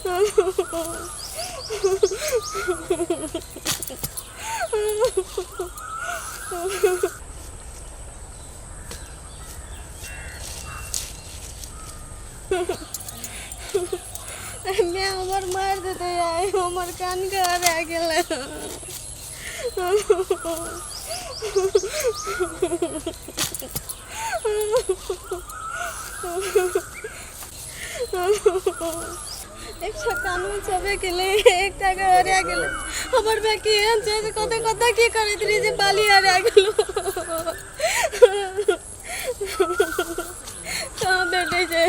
माय हमर मारि देतै आइ हमर कान के हरा गेलै। एकटा कानून छेबे केलै, एकटा के हरा गेलै। हमर माय केहन छै जे कतऽ कतऽ की करैत रही जे बाली हरा गेलौ। कहाँ भेटै छै?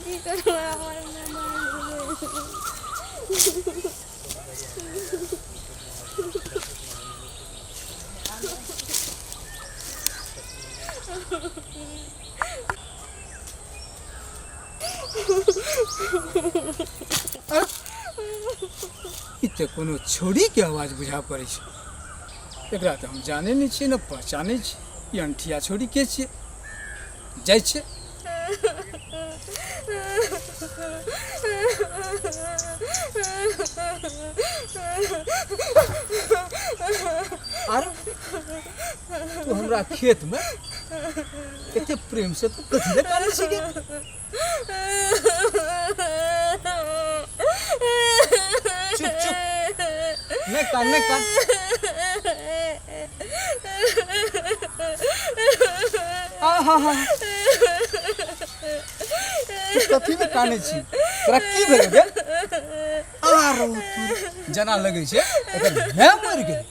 की करबै, हमर माय मारि देतै। ई तऽ कोनो छौड़ीके आवाज बुझा पड़ै छै। एकरा तऽ हम जानै नहि छियै, ने पहचानै छियै। ई अनठिया छौड़ी के छियै? जाइ छियै। आरे, तू हमरा खेतमे एते प्रेम से तू कथी लए कानै छी गे? चुप चुप, नहि कान, नहि कान। आहा हा, तू कथी लए कानै छी? तोरा की भेल गे? आरो तू जेना लगै छै एकर माय मरि गेलै।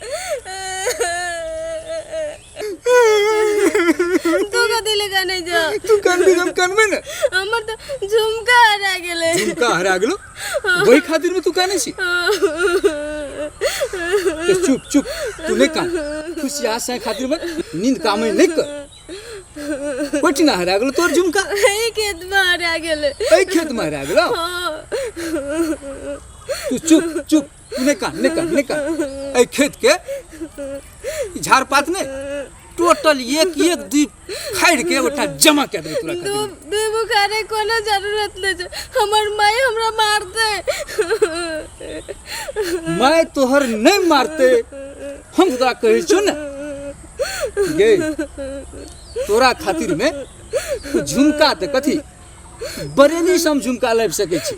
तू कथी ले कानै छ? तू कानबी हम कानबै ने? हमर तऽ झुमका हरा गेलै। झुमका हरा गेलो, वही खातिर में तू कानै छी? तो चुप चुप, तू नहीं कान। खुशिया से खातिर में नींद कामे नहीं कर। पटना हरा गेलो तोर झुमका? एहि खेत में हरा गेलै। एहि खेत में हरा गेलो? हाँ। तू चुप चुप, तू नहीं कान, नहीं कान, नहीं कान। एहि खेत के ई झाड़ पात ने टोटल एक एक द्वीप खाड़ के ओटा जमा कए देबै तोरा खातिर। दू बुखारे कोनो जरूरत नहीं छै, हमर माय हमरा मारतै। माय तोहर नहीं मारते, हम तोरा कहै छौ ने गे, तोरा खातिर में तू झुमका तऽ कथी, बरेली से हम झुमका लाबि सकै छी।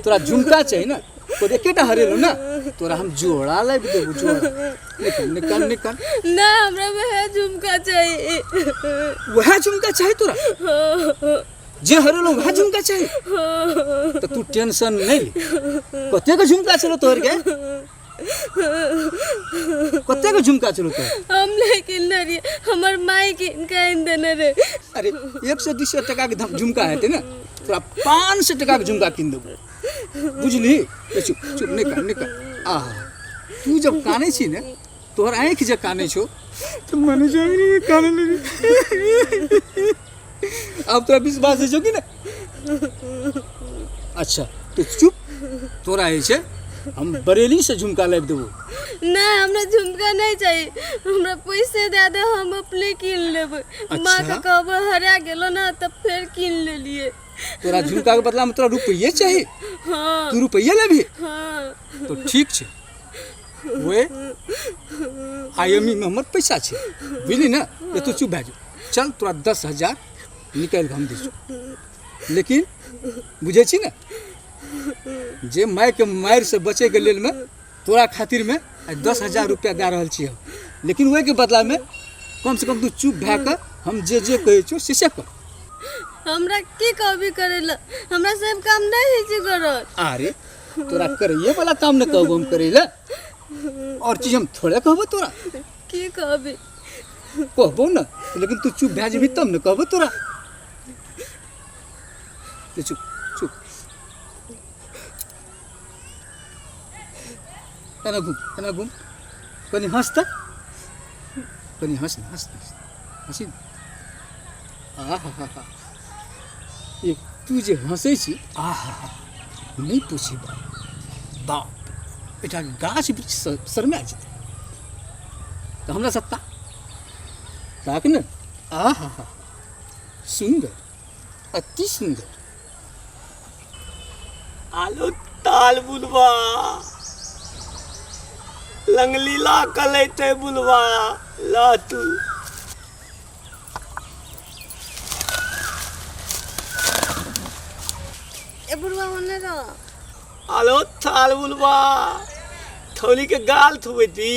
तोरा झुमका चाही ने? तोर एकेटा हरेलो ने, तोरा हम जोड़ा लाबि देबो, जोड़ा। निकल निकल निकल। ना, हमरा वह झुमका चाहिए। वएह झुमका चाही तोरा? जे हरेलो वएह झुमका चाही? तऽ तू टेंशन नहीं ले। कतेक झुमका छलो तोहर के? कतेक झुमका छलो तोहर? हम नहीं किनने रहिए, हमर माई किन के आनि देने रहे। अरे, 100 200 टका के झुमका हेतै ने, तोरा 500 टका के झुमका किन देबो, बुझली? ए, चुप चुप, नहीं कान, नहीं कान। आहा, तू जब कानै छी ने, तोहर आँखि जे कानै छौ तऽ मने जानि काने लगी। आब तोरा विश्वास होइ छौ कि नहि? अच्छा तो चुप, तोरा जे छै हम बरेली से झुमका लाबि देबो। ना, हमरा झुमका नहीं चाहिए, हमरा पैसे दे दे, हम अपने कीन लेबै। माँ के कहबै हरा गेलो ना तब फेर कीन लेलिए। तोरा झुमका के बदला में तोरा रुपये चाही? हाँ। तू रुपये लेबही? हाँ। तो ठीक छै, वे I M E में हमर पैसा छै, बुझली ने? जे तू चुप भए जो, चल तोरा 10,000 निकालि कऽ हम दै छियौ। लेकिन बुझै छी ने जे मायके मारिसँ बचैके लेल में तोरा खातिरमे आइ 10,000 रुपया दए रहल छी हम, लेकिन ओहिके बदलामे कम से कम तू चुप भए कऽ हम जे जे कहै छियौ से से कर। हमरा की कहबी करै लए? हमरा सब काम नहीं होइ छै करल। अरे, तोरा करैए वाला काम ने कहबो हम करै लए, और चीज हम थोड़े कहबो तोरा। की कहबी? कहबो ने, लेकिन तू चुप भए जेबही तब ने कहबो तोरा। तू चुप चुप, एना घूम, एना घूम, कनि हँस तऽ, कनि हँस ने, हँस ने, हँसी ने। आहा हा हा, एक तू जे हँसै छी, आहा हा, नहि पूछी बाप बाप, एकटा गाछ वृक्ष शर्मा जेतै। तऽ हमरा सत्ता ताक ने। आ हा हा, सुन्दर, अति सुन्दर। आलो ताल बुलबा लंगलीला कलैते बुलबा ला तू। ए बुढ़वा होने रह। आलो थाल बुलबा थौली के गाल थुबैती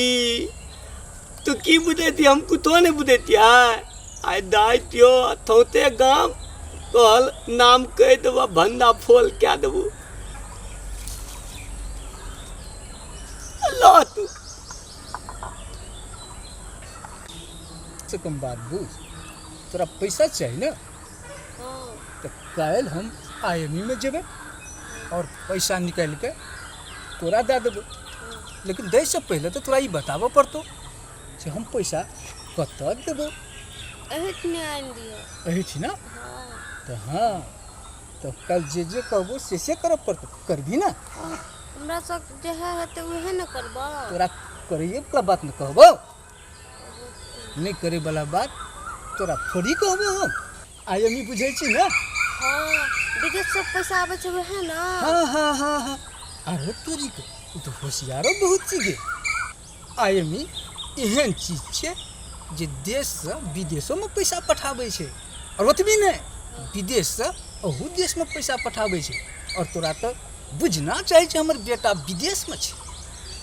तू की बुझैती, हम कुतो नहीं बुझैती। आय आइ दाइ त्यो थौते गाम कहल नाम कहि देबो, भंडा फोल कए देबो। ला तू से कम बात बुझ, तोरा पैसा चाही ने? हाँ। तऽ काल्हि हम I M E में जेबै और पैसा निकालि के तोरा दए देबो, लेकिन दै से पहिले तऽ तोरा ई बताबऽ पड़तौ जे हम पैसा कतऽ देबो। एहिठिना आनि दिअ। एहिठिना? हाँ। तऽ हाँ, तऽ काल्हि जे जे कहबो से से करऽ पड़तौ, करबही ने? हाँ, हमरा सब जेहे हेतै उहे ने करबो। तोरा करैए वला बात ने कहबो, नहि करे वला बात तोरा थोड़ी कहबो हम। I M E बुझै छी ने? हाँ, विदेश से पैसा आबै छै उहे ने। हाँ हाँ हाँ हाँ, अरे तोरी के तू तऽ होशियारो बहुत छी गे। I M E एहन चीज छै जे देशसँ विदेशोमे पैसा पठाबै छै, आओर ओतबी नहि, विदेशसँ अहू देशमे पैसा पठाबै छै। आओर तोरा तऽ बुझना चाही छै हमर बेटा विदेशमे छै,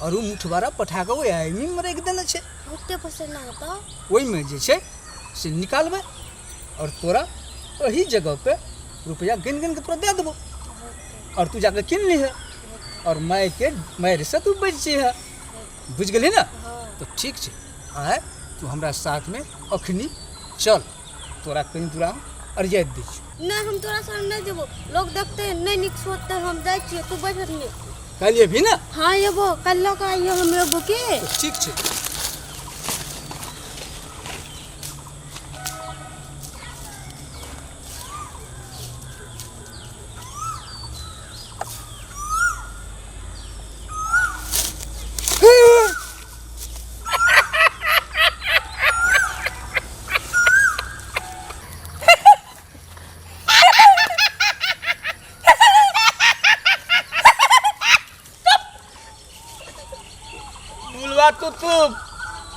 आओर ओ मुठबारा पठा कऽ ओहि I M E मे राखि देने छै। ओते पैसा नहि हेतौ। ओहिमे जे छै से निकालबै और तोरा एही जगह पे रुपया गिन गिन के तोरा दे देबो, और तू जाके किन लीहे और माय के मारि से तू बचि जइहे। बुझि गेलही ने? तऽ ठीक छै, आय तू हमरा साथमे अखनी चल, तोरा कनि दूरा हम अरियाइत दै छियौ। नहि, हम तोरा संग नहि जेबो, लोग देखते नहि नीक सोचते। हम जाइ छियै, तू बैठ अखनी। काल्हि एबही ने? हाँ एबो, काल्हि लऽ कऽ आइयो, हम एबो के। तऽ ठीक छै। बुलवा तू तू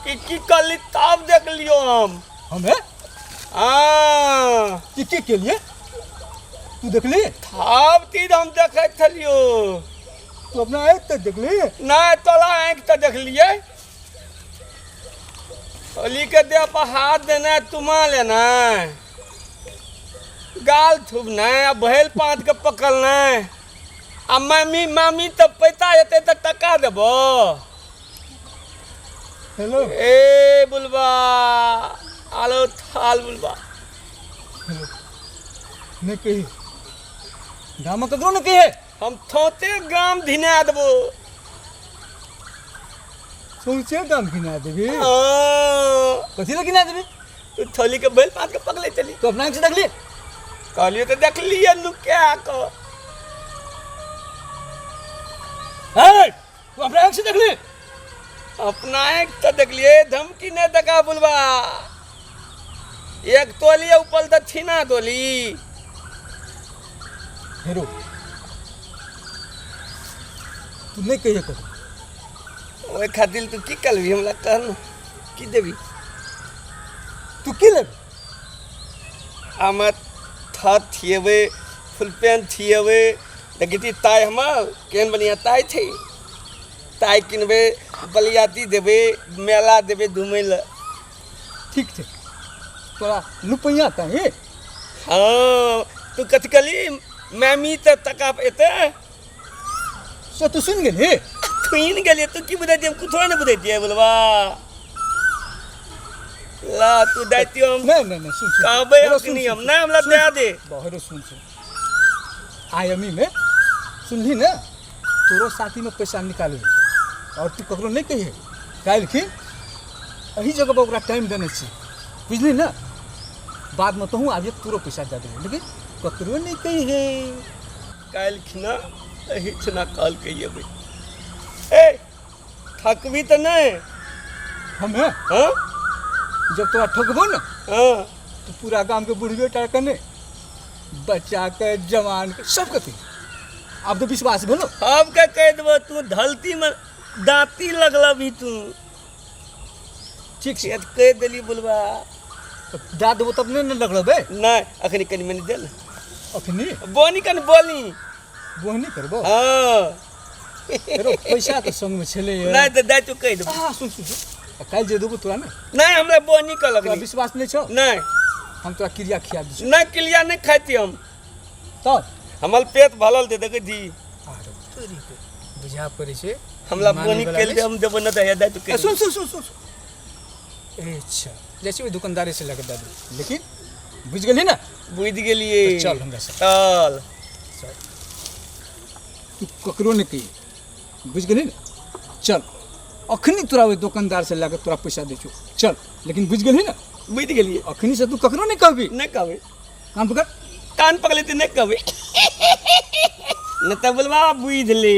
की की करली तब देख लियो हम। हमे? हाँ। की की केलिए तू देखली? थाप तीर हम देखै छलियो। तू अपना आँखि तक देखली? नहीं, तोला आँखि तऽ देखलिए। होली के देह पर हाथ देना, तुमा लेना, गाल थूबना, आ भैल पाँच के पकड़ना, आ मामी मामी तऽ पैसा एतै तऽ टका देबो। हेलो। ए बुलबा आलो थाल बुलबा। हेलो, नहीं कही गाम ककरो नहीं कही। हम थोते गाम धिना देबो। सौंसे गाम घिना देबी? हाँ। कथी लए घिना देबी? तू थोली के बैल पात के पकड़े चली। तू अपना आँखि से देखली? कहलियो तऽ देखलिए लुका कऽ। हे, तू अपना आँखि से देखली? अपना आँखि तऽ देखलिए। धमकी नहि देखा बुलबा, एक तोली ऊपर तऽ छीना तोली। हेरो, तू नहीं कहिए ककरो। ओहि खातिर तू की करबी हमरा कह ने, की देबी? तू की लेबी? हम थत थिएबै, फुल पैंट थिएबै। देखी ताइ हमर केहन बढ़िआँ ताइ छै, ताइ किनबै, बलियाती देबै, मेला देबै घुमै लए। ठीक छै, तोरा लुपैया ताही। हँ, तू कथी कहली? मैमी तऽ टका एतै से तू सुनि गेलही? सुनि गेलियै। तू की बुझै हम कुछो नहि बुझै छियै बोलबा। ला तू दैतियो हम। नहीं नहीं नहीं, सुन सुन। कहबै हेलो, अखनी सुन, हम सुन, नहि हमरा सुन, दए दे। बहरो सुन सुन, आयमी में सुनली ने, तोरो साथी में पैसा निकालबे और तू ककरो नहीं कहिए। काल्हिखिन एही जगह पर ओकरा टाइम देने छी, बुझली ने? बादमे तोहूँ आबिए, तोरो पैसा दए देबो, लेकिन ककरो नहीं कहिए। काल्हिखिना एहिठिना कहलकै एबै। ए थकबी तऽ नहि? हमे? हाँ। जब तोरा ठकबो ने हाँ तो पूरा गाम के बुढ़ियो टा के ने बच्चा के जवान के सबके कही आब तो विश्वास भेलो। हम के कह देबो तू धलती में दांती लगल भी तू। ठीक छै। से कह देली बुलबा। तऽ दए देबो तब नहि ने लगलबै। नहीं अखनी कनी मनी देल। अखनी बोनी कनी बोली। बोहनी करबो? हाँ। हेरो पैसा तऽ संगमे छलै। नहीं तो दे तू कह देबो। हाँ सुन सुन सुन। आ काल्हि जे देबो तोरा ने। नहीं हमरा बोनी कर तोरा लगली। विश्वास नहि छौ? नहीं। हम तोरा क्रिया खिया दै छियौ। नहीं क्रिया नहीं खाती हम। तब हमर पेट भरल दे देखै छी। आरो तोरी के बुझा पड़ै छै। हमरा मानै बोनी वला केल नहि दे हम देबो न तऽ दे तू ए, कह। सुन सुन सुन सुन सुन। अच्छा जाइ छी ओहि दुकानदारे से लऽ कऽ दए देबै, लेकिन बुझि गेलही ने? बुझि गेलियै। तऽ चल हमरा साथ। चल। तू ककरो नहि कही, बुझि गेलही ने? चल अखनी तोरा ओहि दोकानदार से लऽ कऽ तोरा पैसा दै छौ, चल। लेकिन बुझि गेलही ने? बुझि गेलियै। अखनी से तू ककरो नहि कहबी। नहि कहबै। कान पकड़। कान पकड़ले तऽ नहि कहबै, नहि तऽ बोलबा बुझि ले।